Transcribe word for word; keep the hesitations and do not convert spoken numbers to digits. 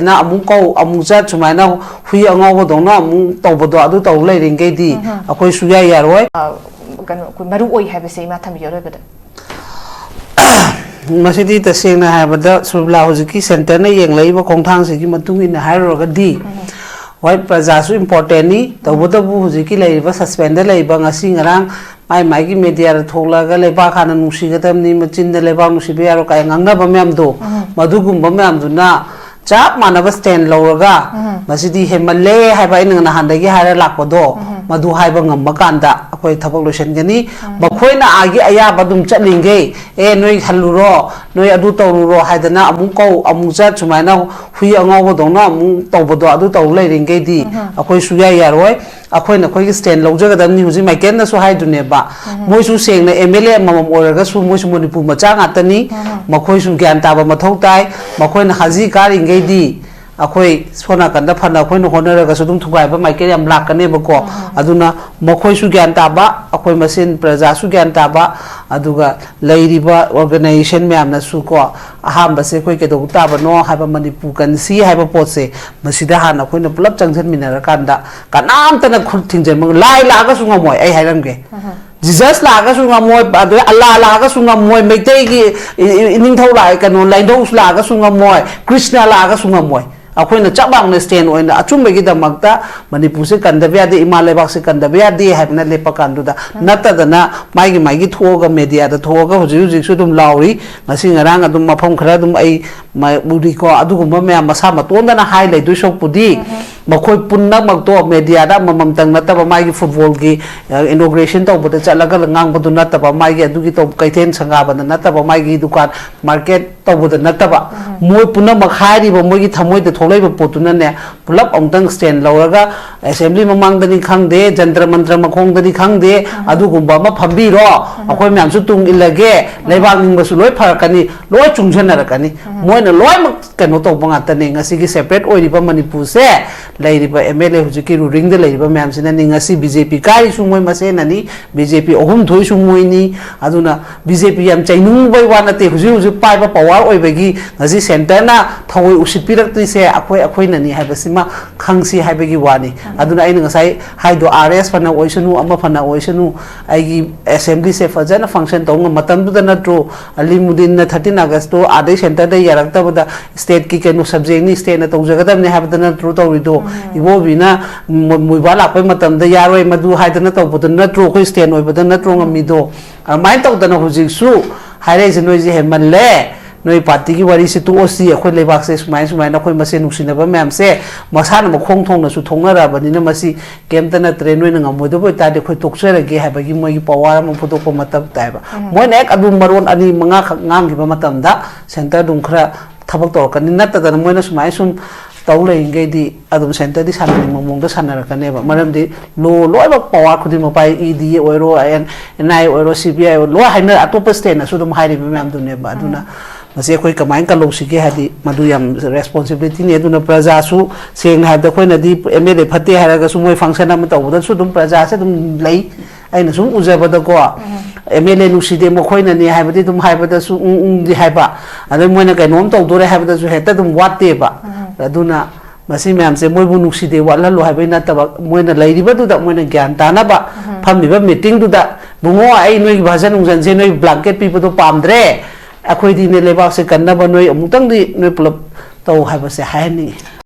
ꯅ ꯑꯃꯨꯛ ꯀꯧ, ꯑꯃꯨꯛ ꯆꯠ, ꯁꯨꯃꯥꯏꯅ ꯍꯨꯏ ꯑꯉꯥꯎꯕꯗꯧꯅ ꯑꯃꯨꯛ ꯇꯧꯕꯗꯣ, ꯑꯗꯨ ꯇꯧ ꯂꯩꯔꯤꯈꯩꯗꯤ ꯑꯩꯈꯣꯏ ꯁꯨꯌꯥ ꯌꯥꯔꯣꯏ꯫ ꯀꯩꯅꯣ, ꯑꯩꯈꯣꯏ ꯃꯔꯨ ꯑꯣꯏ ꯍꯥꯏꯕꯁꯦ ꯏꯃꯥ ꯊꯝꯕꯤꯌꯨ ꯑꯔꯣꯏꯕꯗ꯫ ꯃꯁꯤꯗꯤ ꯇꯁꯦꯡꯅ ꯍꯥꯏꯔꯕꯗ, ꯁꯨꯔꯕꯤꯂꯥ, ꯍꯧꯖꯤꯛꯀꯤ ꯁꯦꯟꯇꯔꯅ ꯌꯦꯡꯂꯛꯏꯕ ꯈꯣꯡꯊꯥꯡꯁꯤꯒꯤ ꯃꯇꯨꯡ ꯏꯟꯅ ꯍꯥꯏꯔꯨꯔꯒꯗꯤ, ꯍꯣꯏ, ꯄ꯭ꯔꯖꯥꯁꯨ ꯏꯝꯄꯣꯔꯇꯦꯟꯅꯤ, ꯇꯧꯕꯇꯕꯨ ꯍꯧꯖꯤꯛꯀꯤ ꯂꯩꯔꯤꯕ ꯁꯁꯄꯦꯟꯗ ꯂꯩꯔꯤꯕ, ꯉꯁꯤ ꯉꯔꯥꯡ ꯃꯥꯏ ꯃꯥꯏꯒꯤ ꯃꯦꯗꯤꯌꯥꯗ ꯊꯣꯛꯂꯛꯑꯒ ꯂꯩꯕꯥꯛ ꯍꯥꯟꯅ ꯅꯨꯡꯁꯤꯒꯗꯕꯅꯤ, ꯃꯆꯤꯟꯗ ꯂꯩꯕꯥꯛ ꯅꯨꯡꯁꯤꯕ ꯌꯥꯔꯣꯏ ꯀꯥꯏꯅ ꯉꯥꯡꯅꯕ ꯃꯌꯥꯝꯗꯣ, ꯃꯗꯨꯒꯨꯝꯕ ꯃꯌꯥꯝꯗꯨꯅ ꯆꯞ ꯃꯥꯟꯅꯕ ꯁ꯭ꯇꯦꯟ ꯂꯧꯔꯒ, ꯃꯁꯤꯗꯤ ꯍꯦꯟꯃꯜꯂꯦ ꯍꯥꯏꯕ ꯑꯩꯅ ꯅꯍꯥꯟꯗꯒꯤ ꯍꯥꯏꯔ ꯂꯥꯛꯄꯗꯣ, ꯃꯗꯨ ꯍꯥꯏꯕ ꯉꯝꯕ ꯀꯥꯟꯗ ꯑꯩꯈꯣꯏ ꯊꯕꯛ ꯂꯣꯏꯁꯤꯟꯒꯅꯤ꯫ ꯃꯈꯣꯏꯅ ꯑꯥꯒꯤ ꯑꯌꯥꯕ ꯑꯗꯨꯝ ꯆꯠꯂꯤꯡꯈꯩ, "ꯑꯦ, ꯅꯣꯏ ꯍꯜꯂꯨꯔꯣ, ꯅꯣꯏ ꯑꯗꯨ ꯇꯧꯔꯨꯔꯣ" ꯍꯥꯏꯗꯅ ꯑꯃꯨꯛ ꯀꯧ, ꯑꯃꯨꯛ ꯆꯠ, ꯁꯨꯃꯥꯏꯅ ꯍꯨꯏ ꯑꯉꯥꯎꯕꯗꯧꯅ ꯑꯃꯨꯛ ꯇꯧꯕꯗꯣ, ꯑꯗꯨ ꯇꯧ ꯂꯩꯔꯤꯡꯈꯩꯗꯤ ꯑꯩꯈꯣꯏ ꯁꯨꯌꯥ ꯌꯥꯔꯣꯏ꯫ ꯑꯩꯈꯣꯏꯅ ꯑꯩꯈꯣꯏꯒꯤ ꯁ꯭ꯇꯦꯟ ꯂꯧꯖꯒꯗꯕꯅꯤ꯫ ꯍꯧꯖꯤꯛ ꯃꯥꯏꯀꯦꯜꯅꯁꯨ ꯍꯥꯏꯗꯨꯅꯦꯕ, ꯃꯣꯏꯁꯨ ꯁꯦꯡꯅ ꯑꯦꯝ ꯑꯦꯜ ꯑꯦ ꯑꯃꯃꯝ ꯑꯣꯏꯔꯒꯁꯨ ꯃꯣꯏꯁꯨ ꯃꯅꯤꯄꯨꯔ ꯃꯆꯥ ꯉꯥꯛꯇꯅꯤ꯫ ꯃꯈꯣꯏꯁꯨ ꯒ꯭ꯌꯥꯟ ꯇꯥꯕ ꯃꯊꯧ ꯇꯥꯏ꯫ ꯃꯈꯣꯏꯅ ꯍꯥꯖꯤ ꯀꯥꯔꯤꯉꯩꯗꯤ ꯑꯩꯈꯣꯏ ꯁꯣꯝ ꯅꯥꯀꯟꯗ ꯐꯅ ꯑꯩꯈꯣꯏꯅ ꯍꯣꯠꯅꯔꯒꯁꯨ ꯑꯗꯨꯝ ꯊꯨꯒꯥꯏꯕ ꯃꯥꯏꯀꯩ ꯌꯥꯝ ꯂꯥꯛꯀꯅꯦꯕꯀꯣ꯫ ꯑꯗꯨꯅ ꯃꯈꯣꯏꯁꯨ ꯒ꯭ꯌꯥꯟ ꯇꯥꯕ, ꯑꯩꯈꯣꯏ ꯃꯁꯦꯟ ꯄ꯭ꯔꯖꯥꯁꯨ ꯒ꯭ꯌꯥꯟ ꯇꯥꯕ, ꯑꯗꯨꯒ ꯂꯩꯔꯤꯕ ꯑꯣꯔꯒꯅꯥꯏꯖꯦꯁꯟ ꯃꯌꯥꯝꯅꯁꯨ ꯀꯣ, ꯑꯍꯥꯟꯕꯁꯦ ꯑꯩꯈꯣꯏ ꯀꯩꯗꯧꯕ ꯇꯥꯕꯅꯣ ꯍꯥꯏꯕ, ꯃꯅꯤꯄꯨꯔ ꯀꯟꯁꯤ ꯍꯥꯏꯕ ꯄꯣꯠꯁꯦ, ꯃꯁꯤꯗ ꯍꯥꯟꯅ ꯑꯩꯈꯣꯏꯅ ꯄꯨꯂꯞ ꯆꯪꯁꯤꯟꯃꯤꯟꯅꯔꯀꯥꯟꯗ, ꯀꯅꯥꯝꯇꯅ ꯈꯨꯠ ꯊꯤꯡꯖꯤꯟꯕ ꯉꯝ-, ꯂꯥꯏ ꯂꯥꯛꯑꯒꯁꯨ ꯉꯝꯃꯣꯏ, ꯑꯩ ꯍꯥꯏꯔꯝꯒꯦ꯫ ꯖꯤꯖꯁ ꯂꯥꯛꯑꯒꯁꯨ ꯉꯝꯃꯣꯏ, ꯑꯗꯩ ꯑꯜꯂꯥ ꯂꯥꯛꯑꯒꯁꯨ ꯉꯝꯃꯣꯏ, ꯃꯩꯇꯩꯒꯤ ꯏ-, ꯏ-, ꯏꯅꯤꯡꯊꯧ ꯂꯥꯛꯑ-, ꯀꯩꯅꯣ, ꯂꯥꯏꯙꯧꯁꯨ ꯂꯥꯛꯑꯒꯁꯨ ꯉꯝꯃꯣꯏ, ꯀ꯭ꯔꯤꯁꯅ ꯂꯥꯛꯑꯒꯁꯨ ꯉꯝꯃꯣꯏ꯫ ꯑꯩꯈꯣꯏꯅ ꯆꯞ ꯃꯥꯟꯅꯅ ꯁ꯭ꯇꯦꯟ ꯑꯣꯏꯅ ꯑꯆꯨꯝꯕꯒꯤꯗꯃꯛꯇ ꯃꯅꯤꯄꯨꯔꯁꯦ ꯀꯟꯗꯕ ꯌꯥꯗꯦ, ꯏꯃꯥ ꯂꯩꯕꯥꯛꯁꯦ ꯀꯟꯗꯕ ꯌꯥꯗꯦ ꯍꯥꯏꯕꯅ ꯂꯦꯞꯄ ꯀꯥꯟꯗꯨꯗ, ꯅꯠꯇꯗꯅ ꯃꯥꯒꯤ ꯃꯥꯒꯤ ꯊꯣꯛꯑꯒ, ꯃꯦꯗꯤꯌꯥꯗ ꯊꯣꯛꯑꯒ ꯍꯧꯖꯤꯛ ꯍꯧꯖꯤꯛꯁꯨ ꯑꯗꯨꯝ ꯂꯥꯎꯔꯤ꯫ ꯉꯁꯤ ꯉꯔꯥꯡ ꯑꯗꯨꯝ ꯃꯐꯝ ꯈꯔ ꯑꯗꯨꯝ ꯑꯩ ꯃ-, ꯎꯔꯤꯀꯣ꯫ ꯑꯗꯨꯒꯨꯝꯕ ꯃꯌꯥꯝ ꯃꯁꯥ ꯃꯇꯣꯟꯗꯅ ꯍꯥꯏ ꯂꯩꯗꯣꯏ ꯁꯔꯨꯛꯄꯨꯗꯤ, ꯃꯈꯣꯏ ꯄꯨꯝꯅꯃꯛꯇꯣ ꯃꯦꯗꯤꯌꯥꯗ ꯑꯃꯃꯝꯇꯪ ꯅꯠꯇꯕ, ꯃꯥꯒꯤ ꯐꯨꯠꯕꯣꯜꯒꯤ, ꯑ, ꯏꯅꯣꯒ꯭ꯔꯦꯁꯟ ꯇꯧꯕꯗ ꯆꯠꯂꯒ ꯉꯥꯡꯕꯗꯨ ꯅꯠꯇꯕ, ꯃꯥꯒꯤ ꯑꯗꯨꯒꯤ ꯇꯧ-, ꯀꯩꯊꯦꯜ ꯁꯪꯒꯥꯕꯗ ꯅꯠꯇꯕ, ꯃꯥꯒꯤ ꯗꯨꯀꯥꯟ ꯃꯥꯔꯀꯦꯠ ꯇꯧꯕꯗ ꯅꯠꯇꯕ, ꯃꯣꯏ ꯄꯨꯝꯅꯃꯛ ꯍꯥꯏꯔꯤꯕ ꯃꯣꯏꯒꯤ ꯊꯃꯣꯏꯗ ꯊꯣꯛꯂꯛꯏꯕ ꯄꯣꯠꯇꯨꯅꯅꯦ, ꯄꯨꯂꯞ ꯑꯃꯨꯛꯇꯪ ꯁ꯭ꯇꯦꯟ ꯂꯧꯔꯒ, ꯑꯦꯁꯦꯝꯕ꯭ꯂꯤ ꯃꯃꯥꯡꯗꯅꯤ ꯈꯪꯗꯦ, ꯖꯟꯇ꯭ꯔ ꯃꯟꯇ꯭ꯔ ꯃꯈꯣꯡꯗꯅꯤ ꯈꯪꯗꯦ, ꯑꯗꯨꯒꯨꯝꯕ ꯑꯃ ꯐꯝꯕꯤꯔꯣ꯫ ꯑꯩꯈꯣꯏ ꯃꯌꯥꯝꯁꯨ ꯇꯨꯡ ꯏꯜꯂꯒꯦ, ꯂꯩꯕꯥꯛ ꯅꯤꯡꯕꯁꯨ ꯂꯣꯏ ꯐꯔꯛꯀꯅꯤ, ꯂꯣꯏ ꯆꯨꯡꯁꯟꯅꯔꯛꯀꯅꯤ꯫ ꯃꯣꯏꯅ ꯂꯣꯏꯅꯃꯛ ꯀꯩꯅꯣ ꯇꯧꯕ ꯉꯥꯛꯇꯅꯦ꯫ ꯉꯁꯤꯒꯤ ꯁꯦꯄꯔꯦꯠ ꯑꯣꯏꯔꯤꯕ ꯃꯅꯤꯄꯨꯔꯁꯦ, ꯂꯩꯔꯤꯕ ꯑꯦꯝ ꯑꯦꯜ ꯑꯦ ꯍꯧꯖꯤꯛꯀꯤ ꯔꯨꯂꯤꯡꯗ ꯂꯩꯔꯤꯕ ꯃꯌꯥꯝꯁꯤꯅꯅꯤ꯫ ꯉꯁꯤ ꯕꯤ ꯖꯦ ꯄꯤ ꯀꯥꯏꯔꯤꯁꯨ ꯃꯣꯏ ꯃꯁꯦꯟꯅꯅꯤ, ꯕꯤ ꯖꯦ ꯄꯤ ꯑꯍꯨꯝ ꯊꯣꯛꯏꯁꯨ ꯃꯣꯏꯅꯤ꯫ ꯑꯗꯨꯅ ꯕꯤ ꯖꯦ ꯄꯤ ꯌꯥꯝ ꯆꯩꯅꯤꯡꯕꯩ ꯋꯥ ꯅꯠꯇꯦ, ꯍꯧꯖꯤꯛ ꯍꯧꯖꯤꯛ ꯄꯥꯏꯕ ꯄꯋꯥꯔ ꯑꯣꯏꯕꯒꯤ ꯉꯁꯤ ꯁꯦꯟꯇꯔꯅ ꯊꯑꯣꯏ ꯎꯁꯤꯠꯄꯤꯔꯛꯇ꯭ꯔꯤꯁꯦ ꯑꯩꯈꯣꯏ ꯑꯩꯈꯣꯏꯅꯅꯤ ꯍꯥꯏꯕꯁꯤꯃ ꯈꯪꯁꯤ ꯍꯥꯏꯕꯒꯤ ꯋꯥꯅꯤ꯫ ꯑꯗꯨꯅ ꯑꯩꯅ ꯉꯁꯥꯏ ꯍꯥꯏꯗꯣ, ꯑꯥꯔ ꯑꯦꯁ ꯐꯅ ꯑꯣꯏꯁꯅꯨ, ꯑꯃ ꯐꯅ ꯑꯣꯏꯁꯅꯨ, ꯑꯩꯒꯤ ꯑꯦꯁꯦꯝꯕ꯭ꯂꯤꯁꯦ ꯐꯖꯅ ꯐꯪꯁꯟ ꯇꯧ ꯉꯝ-, ꯃꯇꯝꯗꯨꯗ ꯅꯠꯇ꯭ꯔꯣ ꯑꯂꯤꯃꯨꯗꯤꯟꯅ ꯊꯥꯔꯇꯤꯟ ꯑꯥꯒꯁꯇꯣ ꯑꯥꯗꯩ ꯁꯦꯟꯇꯔꯗ ꯌꯥꯔꯛꯇꯕꯗ ꯁ꯭ꯇꯦꯠꯀꯤ ꯀꯩꯅꯣ ꯁꯕꯖꯦꯛꯅꯤ, ꯁ꯭ꯇꯦꯠꯅ ꯇꯧꯖꯒꯗꯕꯅꯤ ꯍꯥꯏꯕꯗ ꯅꯠꯇ꯭ꯔꯣ ꯇꯧꯔꯤꯗꯣ? ꯏꯕꯣꯕꯤꯅ ꯃꯨ-, ꯃꯨꯏꯕꯥ ꯂꯥꯛꯄꯩ ꯃꯇꯝꯗ ꯌꯥꯔꯣꯏ ꯃꯗꯨ ꯍꯥꯏꯗꯅ ꯇꯧꯕꯗꯨ ꯅꯠꯇ꯭ꯔꯣ ꯑꯩꯈꯣꯏ ꯁ꯭ꯇꯦꯠ ꯑꯣꯏꯕꯗ ꯅꯠꯇ꯭ꯔꯣ ꯉꯝꯃꯤꯗꯣ? ꯑꯗꯨꯃꯥꯏꯅ ꯇꯧꯗꯅ ꯍꯧꯖꯤꯛꯁꯨ ꯍꯥꯏꯔꯛꯏꯁꯦ ꯅꯣꯏꯁꯦ ꯍꯦꯟꯃꯜꯂꯦ꯫ ꯅꯣꯏ ꯄꯥꯔꯇꯤꯒꯤ ꯋꯥꯔꯤꯁꯤ ꯇꯣꯛꯑꯁꯤ, ꯑꯩꯈꯣꯏ ꯂꯩꯕꯥꯛꯁꯦ ꯁꯨꯃꯥꯏꯅ ꯁꯨꯃꯥꯏꯅ ꯑꯩꯈꯣꯏ ꯃꯁꯦꯟ ꯅꯨꯡꯁꯤꯅꯕ ꯃꯌꯥꯝꯁꯦ ꯃꯁꯥꯅ ꯃꯈꯣꯡ ꯊꯣꯡꯅꯁꯨ ꯊꯣꯛꯅꯔꯛꯑꯕꯅꯤꯅ ꯃꯁꯤ ꯀꯩꯝꯇ ꯅꯠꯇ꯭ꯔꯦ, ꯅꯣꯏꯅ ꯉꯝꯃꯣꯏꯗꯕ ꯑꯣꯏꯇꯥꯔꯗꯤ ꯑꯩꯈꯣꯏ ꯇꯣꯛꯆꯔꯒꯦ ꯍꯥꯏꯕꯒꯤ ꯃꯣꯏꯒꯤ ꯄꯋꯥꯔ ꯑꯃ ꯐꯨꯗꯣꯛꯄ ꯃꯊꯧ ꯇꯥꯏꯕ꯫ ꯃꯣꯏꯅ ꯍꯦꯛ ꯑꯗꯨ ꯃꯔꯣꯟ ꯑꯅꯤ ꯃꯉꯥꯈꯛ ꯉꯥꯡꯈꯤꯕ ꯃꯇꯝꯗ ꯁꯦꯟꯇꯔ ꯑꯗꯨꯝ ꯈꯔ ꯊꯕꯛ ꯇꯧꯔꯛꯀꯅꯤ, ꯅꯠꯇꯗꯅ ꯃꯣꯏꯅ ꯁꯨꯃꯥꯏꯅ ꯁꯨꯝ ꯇꯧ ꯂꯩꯔꯤꯈꯩꯗꯤ ꯑꯗꯨꯝ ꯁꯦꯟꯇꯔꯗꯤ ꯁꯥꯟꯅꯅꯤꯡꯕ ꯃꯑꯣꯡꯗ ꯁꯥꯟꯅꯔꯛꯀꯅꯦꯕ꯫ ꯃꯔꯝꯗꯤ ꯂꯣ ꯂꯣꯏꯅꯃꯛ ꯄꯋꯥꯔ ꯈꯨꯗꯤꯡꯃꯛ ꯄꯥꯏ, ꯏ ꯗꯤ ꯑꯣꯏꯔꯣ, ꯑꯦꯟ ꯑꯥꯏ ꯑꯦ ꯑꯣꯏꯔꯣ, ꯁꯤ ꯕꯤ ꯑꯥꯏ ꯑꯣꯏꯔꯣ, ꯂꯣꯏ ꯍꯥꯏꯅ ꯑꯇꯣꯞꯄ ꯁ꯭ꯇꯦꯠꯅꯁꯨ ꯑꯗꯨꯝ ꯍꯥꯏꯔꯤꯕ ꯃꯌꯥꯝꯗꯨꯅꯦꯕ꯫ ꯑꯗꯨꯅ ꯃꯁꯤ ꯑꯩꯈꯣꯏ ꯀꯃꯥꯏꯅ ꯀꯜꯍꯧꯁꯤꯒꯦ ꯍꯥꯏꯗꯤ ꯃꯗꯨ ꯌꯥꯝ ꯔꯦꯁꯄꯣꯟꯁꯤꯕꯤꯂꯤꯇꯤꯅꯤ꯫ ꯑꯗꯨꯅ ꯄ꯭ꯔꯖꯥꯁꯨ ꯁꯦꯡꯅ ꯍꯥꯏꯕꯗ ꯑꯩꯈꯣꯏꯅꯗꯤ ꯑꯦꯝ ꯑꯦꯜ ꯑꯦ ꯐꯠꯇꯦ ꯍꯥꯏꯔꯒꯁꯨ ꯃꯣꯏ ꯐꯪꯁꯟ ꯑꯃ ꯇꯧꯕꯗꯁꯨ ꯑꯗꯨꯝ ꯄ꯭ꯔꯖꯥꯁꯦ ꯑꯗꯨꯝ ꯂꯩ꯫ ꯑꯩꯅ ꯁꯨꯝ ꯎꯖꯕꯗꯀꯣ, ꯑꯦꯝ ꯑꯦꯜ ꯑꯦ ꯅꯨꯡꯁꯤꯗꯦ ꯃꯈꯣꯏꯅꯅꯤ ꯍꯥꯏꯕꯗꯤ ꯑꯗꯨꯝ ꯍꯥꯏꯕꯗꯁꯨ ꯎꯪ ꯎꯪꯗꯤ ꯍꯥꯏꯕ, ꯑꯗꯩ ꯃꯣꯏꯅ ꯀꯩꯅꯣꯝ ꯇꯧꯗꯣꯔꯦ ꯍꯥꯏꯕꯗꯁꯨ ꯍꯦꯛꯇ ꯑꯗꯨꯝ ꯋꯥꯠꯇꯦꯕ꯫ ꯑꯗꯨꯅ ꯃꯁꯤ ꯃꯌꯥꯝꯁꯦ ꯃꯣꯏꯕꯨ ꯅꯨꯡꯁꯤꯗꯦ ꯋꯥꯠꯍꯜꯂꯨ ꯍꯥꯏꯕꯩ ꯅꯠꯇꯕ, ꯃꯣꯏꯅ ꯂꯩꯔꯤꯕꯗꯨꯗ ꯃꯣꯏꯅ ꯒ꯭ꯌꯥꯟ ꯇꯥꯅꯕ ꯐꯝꯃꯤꯕ ꯃꯤꯇꯤꯡꯗꯨꯗ, "ꯕꯨꯡꯉꯣ, ꯑꯩ ꯅꯣꯏꯒꯤ ꯚꯥꯖꯟ ꯅꯨꯡꯖꯟꯁꯦ, ꯅꯣꯏ ꯕ꯭ꯂꯥꯡꯀꯦꯠ ꯄꯤꯕꯗꯣ ꯄꯥꯝꯗ꯭ꯔꯦ, ꯑꯩꯈꯣꯏꯗꯤꯅꯦ ꯂꯩꯕꯥꯛꯁꯦ ꯀꯟꯅꯕ ꯅꯣꯏ ꯑꯃꯨꯛꯇꯪꯗꯤ ꯅꯣꯏ ꯄꯨꯂꯞ ꯇꯧ" ꯍꯥꯏꯕꯁꯦ ꯍꯥꯏꯍꯟꯅꯤꯡꯉꯤ꯫